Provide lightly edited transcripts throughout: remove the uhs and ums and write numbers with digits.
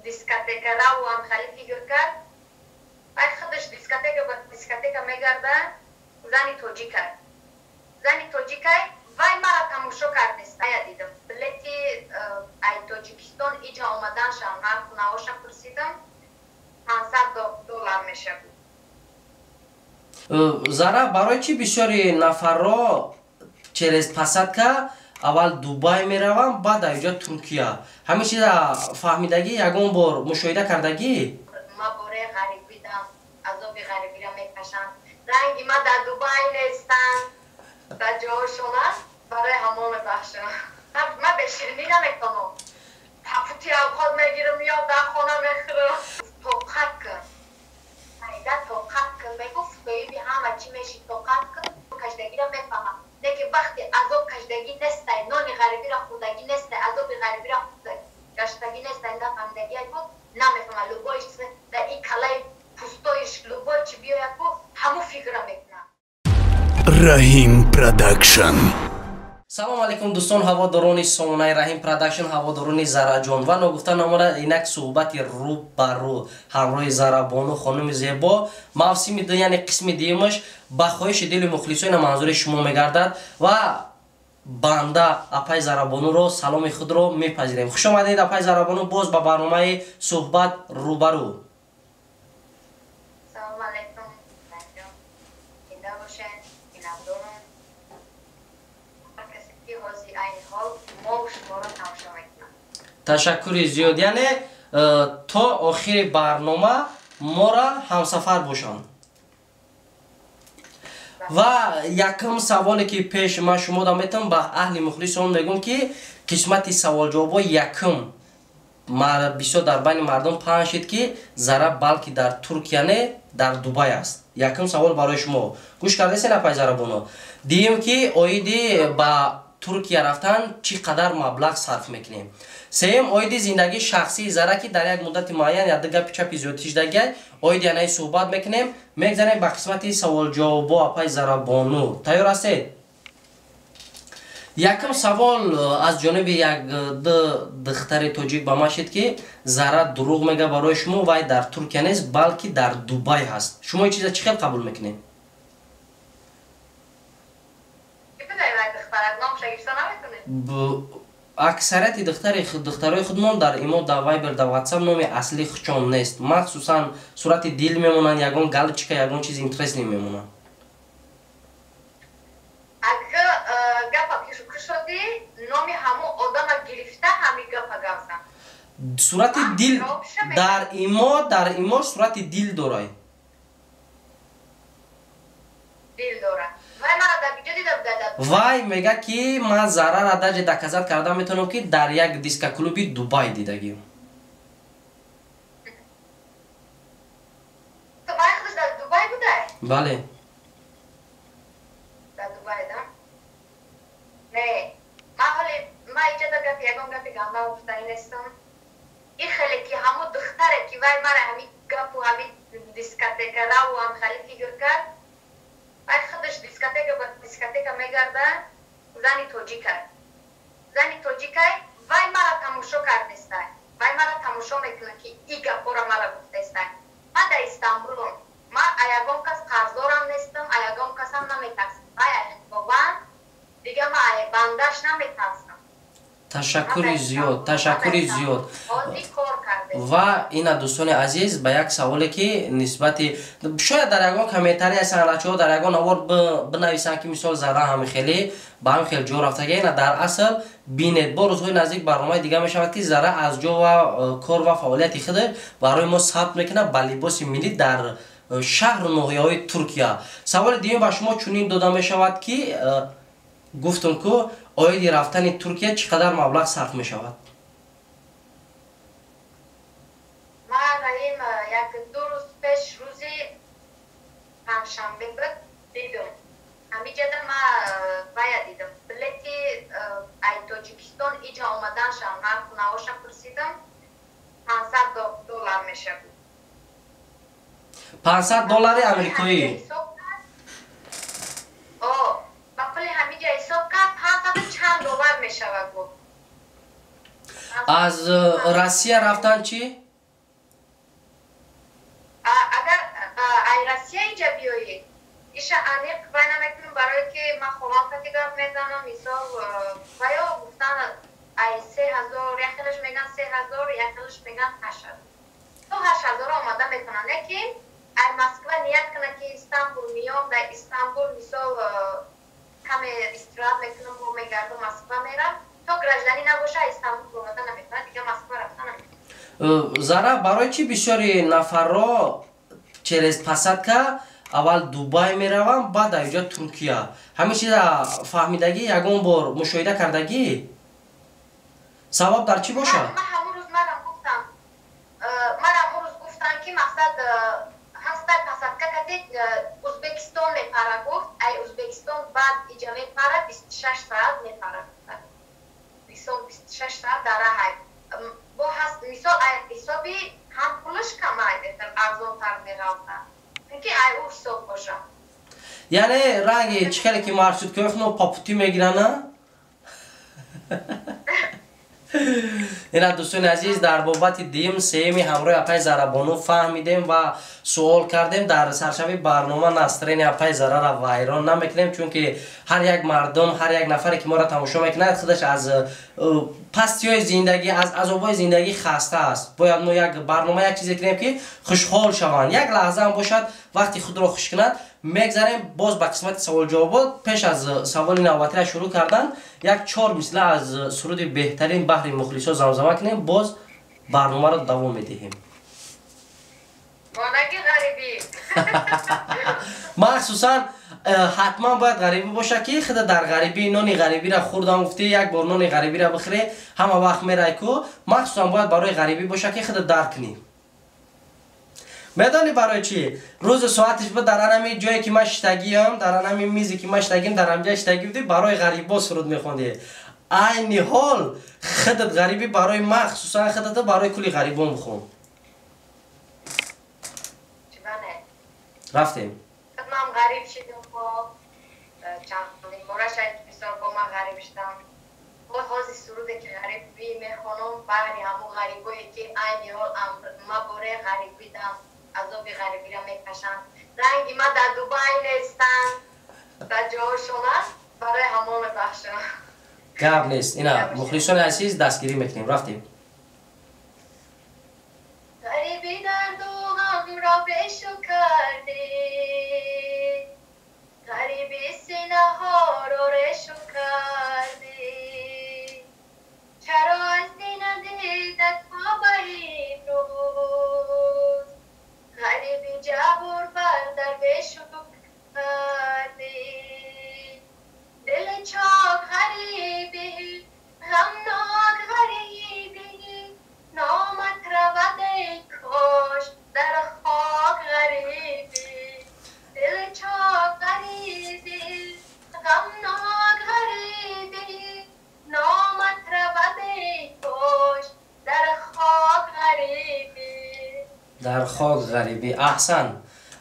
Дискотека равам хали фикр кард. Вай худаш дискотека ба дискотека мегарда, зани тоҷикай. Зани тоҷикай, вай мара тамошо кардест. Ая дидам. Билети ай Тоҷикистон иҷа омаданшам, нарху навоша пурсидам, $500 мешавад. Зара, барои чӣ бисёри нафарро через посадка аввал Дубай мераванд, баъд аинҷо Туркия? Ҳамин чиза фаҳмидагӣ, ягон бор мушоҳида кардагӣ? Ма бораи ғарибидам, азоби ғарибиро мекашам. Ранги ма дар Дубай нестам, дар ҷоҳошон аст, барои ҳамон мебахшам. Ма беширинӣ наметавонам. Папути авқот мегирам, ё дар хона мехӯрам. Тоқат кун. Айда тоқат кун. Мегуфт, соҳиби ҳама чӣ меши, тоқат кун. Кашдагиро мефаҳмам. Лекин вақти азоб кашдагӣ нестай, нони ғарибиро хӯрдагӣ нестай, азоби ғарибиро гаштагӣ нестай, нафаҳмидагӣ ку намефаҳмам. Любой дар ин калаи пустоиш любой чӣ биёяд ку ҳамун фикрро мекунам. Раҳим Продакшн. Салом алейкум, дӯстон, ҳаводорони сомонаи Раҳим Продакшн, ҳаводорони Зараҷон. Ва ногуфта намонад, инак суҳбати рӯ ба рӯ ҳамроҳи Зарабону хонуми зебо, мавсими ду, яъне қисми дуюмаш, ба хоҳиши дили мухлисоина манзури шумо мегардад ва банда апай Зарабонуро саломи худро мепазирем. Хуш омадед, апай Зарабону, боз ба барномаи суҳбат рӯ ба рӯ. Салом алейкум, зинда бошед, бинандорон. Ташаккури зиёд. Яъне то охири барнома мора ҳамсафар бошанд. Ва якум саволе ки пеш ман шумо дам метавам, ба аҳли мухлисон мегӯм, ки қисмати саволҷавобҳо якум бисёр дар байни мардум паҳн шид, ки Зара балки дар Туркия не, дар Дубай аст. Якум савол барои шумо. Гӯш кардесен, апай Зарабоно? Диюм, ки оиди ба Туркия рафтан чӣ қадар маблағ сарф мекунем. Сеюм, оиди зиндагии шахсии Зара, ки дар як муддати муайян як гапи чапи зиёдтӣ шудагиай, оиди анаи суҳбат мекунем. Мегзарем ба қисмати саволҷавобҳо. Апай Зарабону, тайёр ҳастед? Якум савол аз ҷониби як ду духтари тоҷик ба ман шид, ки Зара дурӯғ мега барои шумо, вай дар Туркия нест, балки дар Дубай ҳаст. Шумо ин чиза чӣ хел қабул мекунед? Аксарияти духтарои худмон дар имо, дар Вайбер, дар Ватсап номи аслии худшон нест. Махсусан сурати дил мемонанд, ягон галочка, ягон чизи интересный мемонанд. Гапа кушодӣ, номи ҳамон одама гирифта ҳамин гапа гап зан. Сурати дил дар имо сурати дил дорад. Дил дорад. Вай мара дар куҷо дида буда? Вай мега, ки ман Зарара даже доказать карда метавонам, ки дар як дискоклуби Дубай дидагим. Вай худаш дар Дубай буда? Бале. Дар Дубай да? Не, ман ҳоли ман иҷода гапи ягон гапи ганда гуфтанӣ нестам. Ин хеле ки ҳамун духтаре ки вай мара ҳамин гапу ҳамин дискотека равам хали фикр кард, вай худаш дискотека ба дискотека мегарда, зани тоҷикай. Зани тоҷикай, вай мара тамошо кардестай. Вай мара тамошо мекунад, ки и гапҳоро мара гуфтестай. Ман дар Истанбулам. Ман а ягон кас қарздорам нестам, а ягон касам наметарсам. Вай бобан, дига ман ай бандаш наметарсам. Ташаккури зиёд, ташаккури зиёд. Ва ина, дӯстони азиз, ба як саволе, ки нисбати шояд дар ягон комментария санъатчиҳо дар ягон навор бинависанд, ки мисол Зара ҳами хеле ба ҳами хел ҷо рафтага. Ина дар асл бинед, бо рӯзҳои наздик барномаи дига мешавад, ки Зара аз ҷо ва кор ва фаъолияти худ барои мо сабт мекунад ба либоси миллӣ дар шаҳру ноҳияҳои Туркия. Саволи дуюм ба шумо чунин дода мешавад, ки гуфтум ку оиди рафтани Туркия чӣ қадар маблағ сарф мешавад? Ман, Раҳим, як ду рӯз пеш, рӯзи панҷшанбе буд, дидум. Ҳамиҷада ма вая дидам. Билети ай Тоҷикистон иҷа омаданшам, нарху навоша пурсидам, $500 мешавад. 500 доллари амрикоӣ? Ба пули ҳамиҷа ҳисоб кард, панҷсаду чанд доллар мешавад, гуфт. Аз Россия рафтан чӣ? Ай Россия иҷа биёӣ, иша аниқ вай намекунам, барое ки ман холам кати гап мезанам. Мисол, ваё гуфтан ай 3000, як хелаш меган 3000, як хелаш меган 8000. То 8000 омада метавонам, лекин ай Москва ният кунад, ки Истанбул миём, дар Истанбул, мисол, каме истироҳат мекунам, бо мегардам, Москва мерам, то гражданин набоша, Истанбул омада наметавонад, дига Москва рафта наметавонад. Зара, барои чӣ бисёри нафарро через посадка аввал Дубай мераванд, баъд аинҷо Туркия? Ҳамин чиза фаҳмидагӣ, ягон бор мушоҳида кардагӣ? Сабаб дар чӣ бошад? Ман ҳамун рӯз манам гуфтам, ман ҳамун рӯз гуфтам, ки мақсад ҳаста, посадка кади Узбекистон мепара, гуфт, ай Узбекистон баъд иҷа мепара, 26 саат мепара, мисол, 26 саат дар раҳай бо ҳаст. Мисол, ай ҳисоби ҳам пулаш камай, арзонтар меғалта, чунки ай ӯ ҳисоб боша. Яъне ранги чӣ хеле ки маршруткаҳои хуно по пути мегирана. Ина, дӯстони азиз, дар бобати дуюм, сеюми ҳамроҳи апаи Зарабону фаҳмидем ва суол кардем. Дар саршави барнома настроение апаи Зарара вайрон намекунем, чунки ҳар як мардум, ҳар як нафаре ки моро тамошо мекунад, худаш аз пастиҳои зиндагӣ, аз азобҳои зиндагӣ хаста аст. Бояд мо як барнома, як чизе кунем, ки хушҳол шаванд, як лаҳзаам бошад, вақти худро хуш кунад. Мегзарем боз ба қисмати саволҷавобот. Пеш аз саволи навбатиро шурӯъ кардан, як чор мисла аз суруди беҳтарин баҳри мухлисо замзама кунем, боз барномаро давом медиҳем. Монаги ғарибӣ. Махсусан ҳатман бояд ғарибӣ бошад, ки худа дар ғарибӣ нони ғарибиро хӯрдам гуфтӣ, як бор нони ғарибиро бихӯре, ҳама вақт мерай ку. Махсусан бояд барои ғарибӣ бошад, ки худа дарк кунӣ. Медонӣ барои чӣ? Рӯзу соатиш бу дар анами ҷое ки ман шиштагиам, дар анами мизе ки ман шиштагиам, дар ҳамҷа шиштагӣ будӣ, барои ғарибо суруд мехондӣ. Айни ҳол худат ғарибӣ, барои махсусан худата, барои кулли ғарибон бихон. Чибане? Рафтем. Ман ғариб шидам, бо чандин бора шояд, мисол, бо ман ғариб шудам. Бо ҳози суруде ки ғарибӣ мехонам, баҳри ҳамун ғарибое ки айни ҳол ма бораи ғарибидам, азоби ғарибиро мекашанд, ранги ма дар Дубай нестанд, дар ҷоҳошонанд, барои ҳамон мебахшам. Гап нест. Ина, мухлисони азиз, дастгирӣ мекунем. Рафтем. Ғариби дарду ғамро бешу кардӣ, ғариби синаҳоро решу кардӣ, чаро аз дина дидат то ба имрӯз ғариби ҷабур бар дарвешу кардӣ? Дили чок ғарибӣ, ғамнок ғарибӣ, номат равад эй кош дар хок ғарибӣ. Дили чок ғарибӣ, ғамнок ғарибӣ, номат равад эй кош дар хок ғарибӣ. Дар хок ғарибӣ. Аҳсан,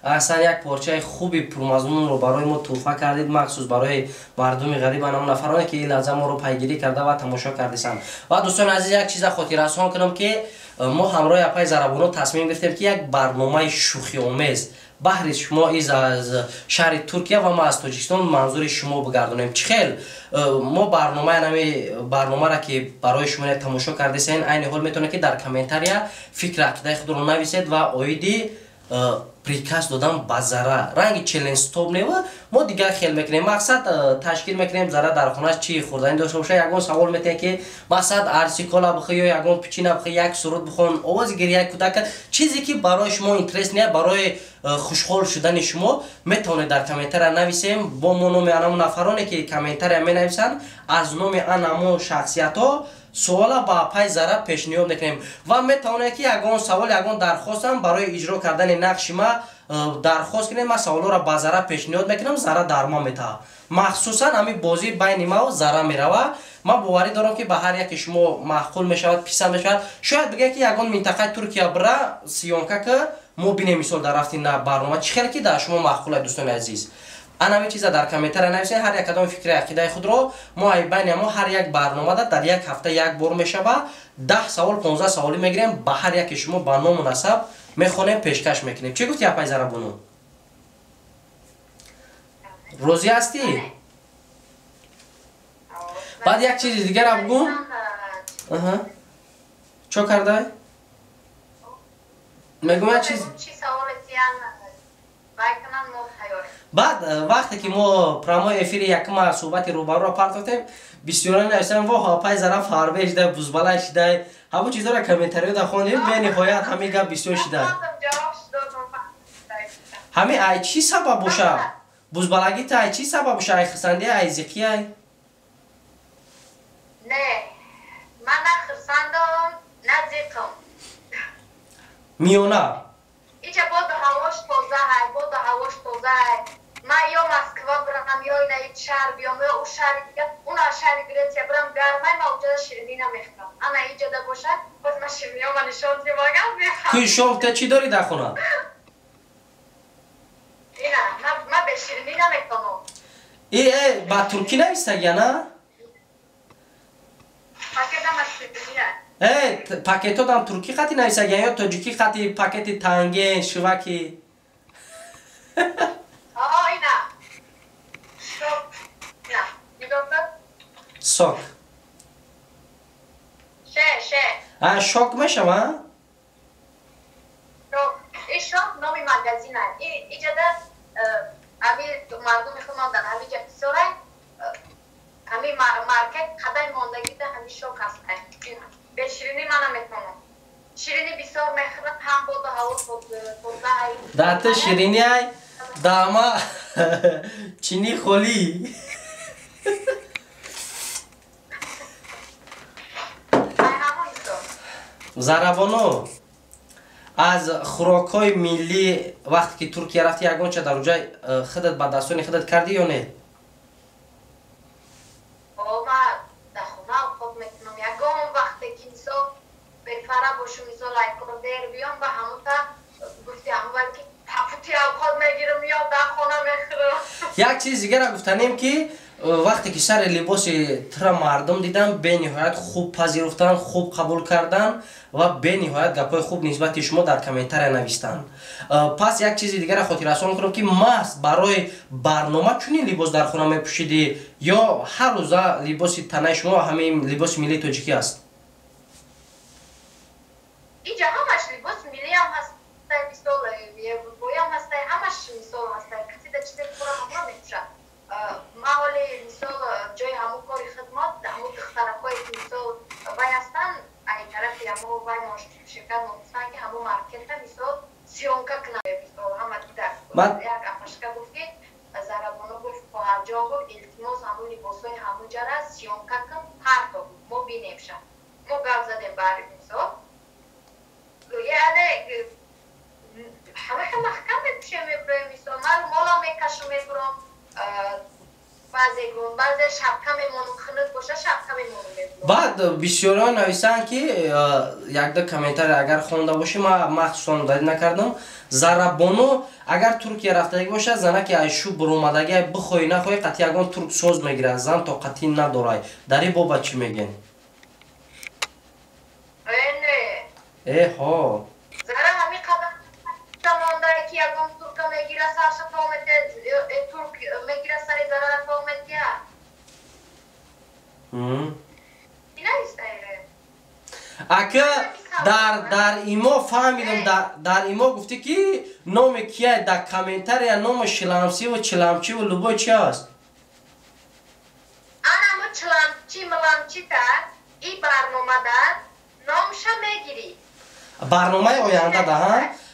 аҳсан, як порчаи хуби пурмазмунро барои мо тӯҳфа кардед, махсус барои мардуми ғариб, анам нафароне ки ин лаҳза моро пайгирӣ карда ва тамошо кардисанд. Ва, дӯстони азиз, як чиза хотиррасон кунам, ки мо ҳамроҳи апаи Зарабоно тасмим гирифтем, ки як барномаи шӯхиомез баҳри шумо из аз шаҳри Туркия ва мо аз Тоҷикистон манзури шумо бигардонем. Чӣ хел мо барномаи нами барномаро ки барои шумо тамошо кардесен, айни ҳол метавонед, ки дар комментария фикри ақидаи худро нависед ва оиди приказ додан ба Зара, ранги челлендж стоп нева, мо дигар хел мекунем. Мақсад, ташкил мекунем, Зара дар хонаш чӣ хӯрданӣ дошта боша, ягон савол метиҳем, ки мақсад арси кола бихӯ ё ягон печенье бихӯ, як суруд бихон, овози гирияи кӯдака, чизе ки барои шумо интересный, барои хушҳол шудани шумо метавонед дар комментария нависем. Бо мо номи анамо нафароне ки комментария менависанд, аз номи анамо шахсиятҳо суола ба апаи Зара пешниҳод мекунем. Ва метавонед, ки ягон савол, ягон дархостам барои иҷро кардани нақши ма дархост кунед. Ман саволҳоро ба Зара пешниҳод мекунам, Зара дарма метаҳад. Махсусан ҳамин бозӣ байни маву Зара мерава. Ман боварӣ дорам, ки ба ҳар яке шумо маъқул мешавад, писанд мешавад. Шояд бигӯяд, ки ягон минтақаи Туркия бира съёмка ка, мо бинем, мисол, дар рафти на барнома чӣ хеле ки дар шумо маъқулад. Дӯстони азиз, ан ҳамин чиза дар комментария нависед, ҳар як кадоми фикри ақидаи худро. Мо байни мо ҳар як барномада дар як ҳафта як бор мешава, 10 савол, 15 саволӣ мегирем, ба ҳар яке шумо ба ному насаб мехонем, пешкаш мекунем. Чӣ гуфти, апай Зарабону? Розӣ ҳастӣ? Баъд як чизи дигарам бигӯм. Чо кардай? Мегӯм як чиз. Баъд вақте ки мо прямой эфири якума суҳбати рӯбарӯро партофтем, бисёрон нависанд: воҳ, апай Зара фарбе шидай, бузбалай шидай. Ҳамон чизҳоро комментариёда хондем, бениҳоят ҳамин гап бисёр шидай. Ҳамин ай чӣ сабаб боша? Бузбалагита ай чӣ сабаб боша? Ай хирсандия, ай зиқияй? Не, ман на хирсандам, на зиқам. Миёна. Иҷа боду ҳавош тоза ҳай, боду ҳавош тоза ҳай. Ман ё Москва бирам, ё ина ич шаҳр биём, ё ӯ шаҳри дига, уна шаҳри Гретсия бирам, гармай, ман уҷада ширинӣ намехӯрам. Ана иҷада бошад, боз ман ширинӣҳома нишон диҳам, мехӯрам. Куи шом та чӣ дорӣ дар хона? Ина, ман бе ширинӣ наметавонам. Ба туркӣ навистагия, на? Пакетодам туркӣ хати нависагия ё тоҷикӣ хати пакети танген, шиваки? Сок. Шок мешава? Шок номи магазина. Иҷада ами мардуми худмон дар ҳамиҷа бисёрай, ҳами маркет қадай мондагида ҳами шок ҳастай. Бе ширинӣ ман наметавонам. Ширинӣ бисёр мехӯрам, ҳам боду ҳаво тоза. Дар ту ширинӣ ай, дар ма чини холӣ. Зарабоно, аз хӯрокҳои миллӣ вақте ки Туркия рафти, ягонча дар уҷай худат ба дастони худат кардӣ ё не? Як чиз дигара гуфтанем, ки вақте ки сари либоси тура мардум дидам, бениҳоят хуб пазируфтанд, хуб қабул карданд ва бениҳоят гапҳои хуб нисбати шумо дар комментария навистанд. Пас як чизи дигара хотиррасон кунам, ки маҳз барои барнома чунин либос дар хона мепӯшидӣ ё ҳар рӯза либоси танаи шумо ҳамин либоси миллии тоҷикӣ аст? Иҷа ҳамаш либоси миллиам ҳастай, мисол боям ҳастай, ҳамаш мисол ҳастай. Касида чизе хӯрам ҳамро мепӯшад. Ман ҳоли мисол ҷои ҳамун кори хидмат, ҳамун духтаракое ки мисол вай ҳастанд, ай тарафи ҳамо вай ширкат гуфтанд, ки ҳамун маркета мисол съёмка кунам, мисол ҳама дида. Як апашка гуфт, ки Зарабоно гуфт, хоҳарҷон гуфт, илтимос, ҳамун либосҳои ҳамун ҷара съёмка кун, парто, мо бинемша. Мо гап задем баъри мисол. Яъне ҳамаша маҳкам мепӯшем, мебурем, мисол ман румолам мекашам, мебурам, баъзе гун, баъзе шапка мемонам, хунук боша шапка мемонам, мебурам. Баъд бисёриҳо нависанд, ки якда комментария агар хонда бошӣ, ман махсусан далил накардам, Зарабоно агар Туркия рафтагӣ бошад, занаки айшу буромадагӣ, бихоҳӣ нахоҳӣ қатъи ягон турк соз мегирад, зан тоқатӣ надорай. Дар ин боба чӣ мегӯен? Не. Эҳо. Зара ҳамин қадар мондае, ки ягон турка мегира, сарша то метия, турк мегира, сари зарара то метия. Ака дар имо фаҳмидам, дар имо гуфтӣ, ки номи кияй дар комментария, номи шиламсиву чиламчиву любой чи аст? Анамо чиламчи миламчита и барномада номша мегирӣ. Барномаи оянда да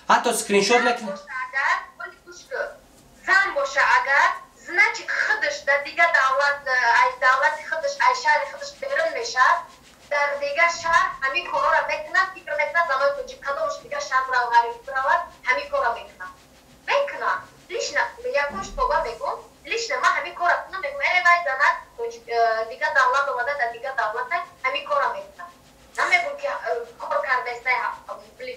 ҳатто скриншот мекунӣ. Зан боша агар, значит худаш дар дигар давлат, ай давлати худаш, ай шаҳри худаш берун мешавад, дар дигар шаҳр ҳамин корҳоро мекунад, фикр мекунад, занои тоҷик кадомаш дигар шаҳр бирав, ғариб биравад, ҳамин корро мекунад, мекунад. Лично якумш тоба мегӯм, лично ман ҳамин корро кунам, мегӯм: э, вай занак дигар давлат омада, дар дигар давлата ҳамин корро мекунад. Намегӯм, ки кор кардаистай, пули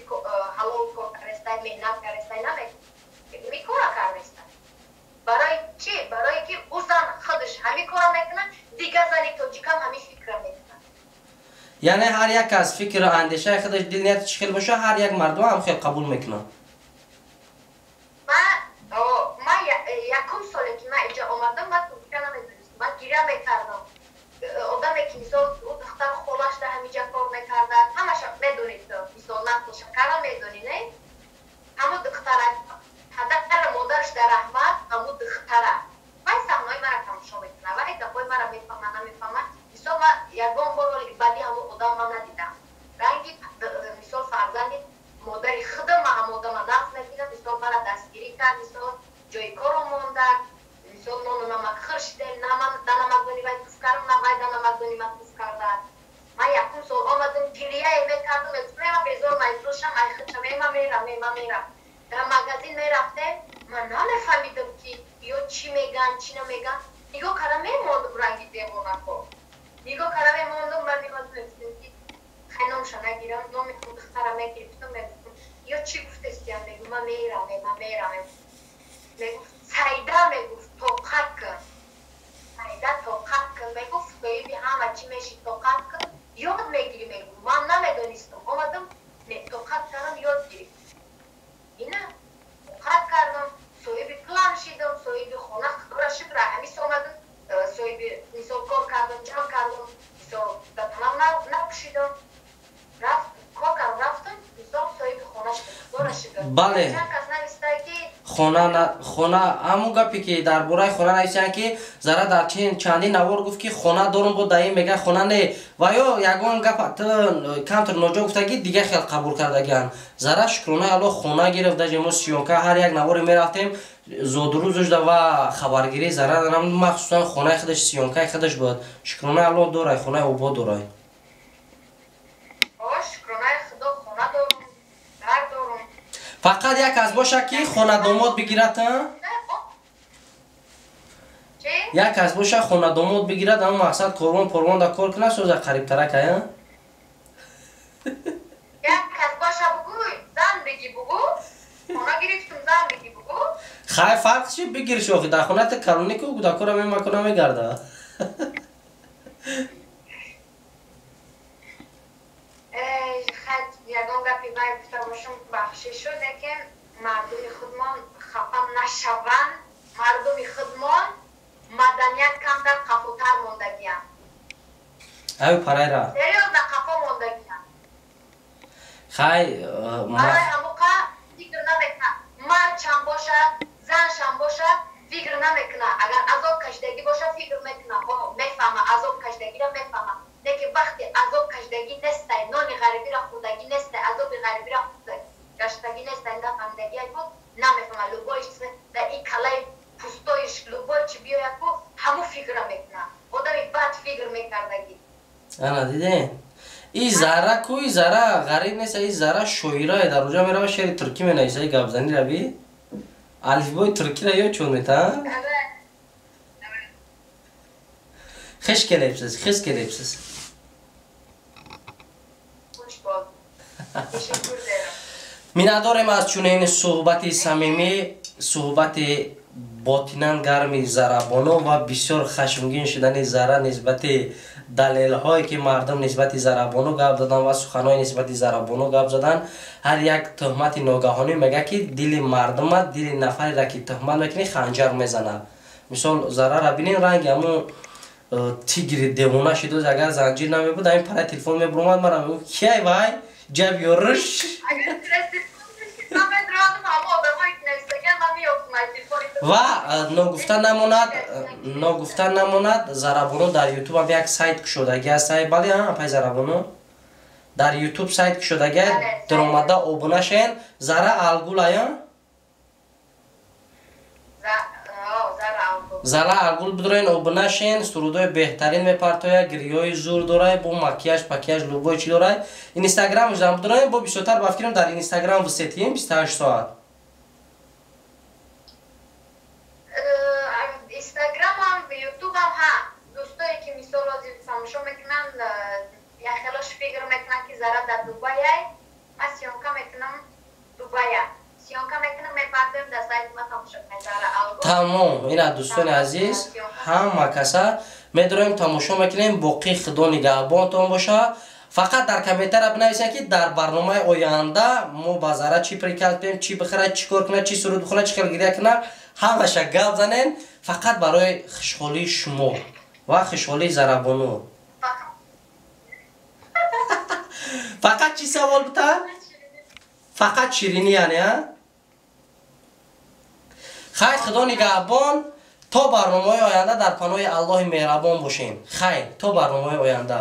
ҳалол кор кардаистай, меҳнат кардаистай, намегӯм, ҳамин корро кардаистай. Барои чӣ? Барое ки ӯ зан худаш ҳамин корро мекунад, дигар зани тоҷикам ҳамин фикрро мекунад. Яъне ҳар як аз фикру андешаи худаш, дилнияти чӣ хел боша, ҳар як мардум ҳам хел қабул мекунад. Ман якум соле ки ман иҷа омадам. медонӣ ту, мисол насл шакара медонӣ, не? Ҳамун духтара, падару модараш дар раҳмат, ҳамун духтара. Вай саҳнаҳои мара тамошо мекунад, вай гапҳои мара мефаҳма, намефаҳма. Мисол ман ягон бор баъди ҳамун одам ман надидам. Ранги мисол фарзанди модари худам ман ҳамун одама нағз мебинам, мисол мара дастгирӣ кард, мисол ҷои коро монда, мисол нону намак хӯр шидем, на ман да намакдони вай туф кардам, на вай да намакдони ман туф карда. Ман якум сол омадам, гирияе мекардам, мегуфтам, ман безор майзуршам, ай худшам, ман мерам, ман мерам. Дар магазин мерафтем, ман намефаҳмидам, ки ё чӣ меган, чӣ намеган. Нигоҳ карда мемондам ранги девонако. Нигоҳ карда мемондам, ман мегуфтам, ки хай номша нагирам, номи духтара мегирифтам, мегуфтам, ё чӣ гуфтестиям, мегу, ман мерам, ман мерам. Мегуфт, Сайда, мегуфт, тоқат кун. Сайда, тоқат кун, мегуфт, соҳиби ҳама чӣ мешӣ, тоқат кун, ёд мегирӣ, мегуфт. Ман намедонистам, омадам, тоқат кардам, ёд гирифтам. Ина, тоқат кардам, соҳиби план шидам, соҳиби хона, худоро шукр, ҳамис омадам, соҳиби мисол кор кардам, ҷамъ кардам, мисол ба танам напӯшидам, рафт, кор кардам, рафтам, мисол соҳиби хона шидам, худоро шукр. Бале. Чанд кас навистае ки хона ҳамун гапе ки дар бораи хона нависиянд, ки Зара дар чандин навор гуфт, ки хона дорум, бо даим мега хона не, ва ё ягон гап камтар ноҷо гуфтаги, дига хел қабул кардагианд. Зара шукронаи Аллоҳ хона гирифт, даже мо съёмка ҳар як наворе мерафтем, зодрӯзушда ва хабаргирии Зара махсусан хонаи худаш, съёмкаи худаш буд. Шукронаи Аллоҳ дорай, хонаи обод дорай. Фақат як кас боша, ки хонадомод бигирад, як кас боша, хонадомод бигирад, ама мақсад корвон порвон да кор кунад, соза қарибтарак ая. Як кас боша бугӯй, зан биги бугӯ, хона гирифтум, зан биги бугӯ. Хай, фарқ чи, бигир шохи, дар хона та калони ку кӯдакора мемакона мегарда. Ягон гапи вай гуфта бошам, бахшиш шуд, лекин мардуми худмон хафа нашаванд. Мардуми худмон маданият камтар қафотар мондагиянд. Ай парайра. Серьёзно қафо мондагиянд. Хай, барои ҳамоқа фикр намекунад. Мардшам бошад, заншам бошад, фикр намекунад. Агар азоб кашидагӣ бошад, фикр мекунад. Мефаҳма, азоб кашидагиро мефаҳма. Лекин вақти азоб кашидагӣ нестай, нони ғарибиро хӯрдагӣ нестай, азоби ғарибиро гаштагӣ нестай, нафаҳмидагӣ ку намефаҳма. Любой дар ин калаи пустоиш любой чи биёяд ку ҳамун фикрро мекунад. Одами бад фикр мекардагӣ. Ана дидем. И Зара ку, и Зара ғариб нест, и Зара шоирае, дар оҷа мерава, шеъри туркӣ менависа, и гапзанира би. Алифбои туркиро ёд чун мета? Хеш келебсиз, хеш келебсиз. Миннатдорем аз чунин суҳбати самимӣ, суҳбати ботинан гарми Зарабоно ва бисёр хашмгин шудани Зара нисбати далелҳое, ки мардум нисбати Зарабоно гап задан ва суханҳои нисбати Зарабоно гап задан. Ҳар як тӯҳмати ногаҳонӣ мега, ки дили мардума, дили нафареро, ки тӯҳмат мекунӣ, ханҷар мезанад. Мисол Зарара бинин, ранги ҳамун тигри девона шидоз, агар занҷир намебуд, ҳамин параи телефон мебуромад, мара мегуфт, кияй вай ҷаб ёрш. Ва ногуфта намонад, Зарабоно дар Ютуб ҳам як сайт кушодаги аст. Бале, пай Зарабоно дар Ютуб сайт кушодаги, даромада обуна шен. Зара Алгул ая, Зара Алгул, бидроен, обуна шен. Сурудои беҳтарин мепартоя, гирёи зур дорай, бо макияж пакияж, любой чи дорай. Инстаграмшам бидроен, бо бисёртар ба фикрам дар Инстаграм высетием 28 соат. Инстаграмам, Ютубам ҳа. Дӯстое, ки мисол ҳозир тамошо мекунанд, яхелош фикр мекунанд, ки Зара дар Дубаяй. Ман съёмка мекунам Дубая. Съёмка мекунам, мепартоем, дар сайти ма тамошо кунед, Зара Алгул. Тамом, ина дӯстони азиз, ҳама каса медроем, тамошо мекунем. Боқӣ Худо нигаҳбонтон боша. Фақат дар комментария бинависед, ки дар барномаи оянда мо ба Зара чӣ приказ бидем, чӣ бихӯрад, чӣ кор кунад, чӣ суруд бихонад, чӣ хел гиря кунад, ҳамаша гап занен. Фақат барои хушҳолии шумо ва хушҳолии Зарабону. Фақат чӣ савол бута? Фақат ширинӣ, яъне, а? Хайр, Худо нигаҳбон, то барномаҳои оянда, дар паноҳи Аллоҳи меҳрабон бошем. Хайр, то барномаҳои оянда.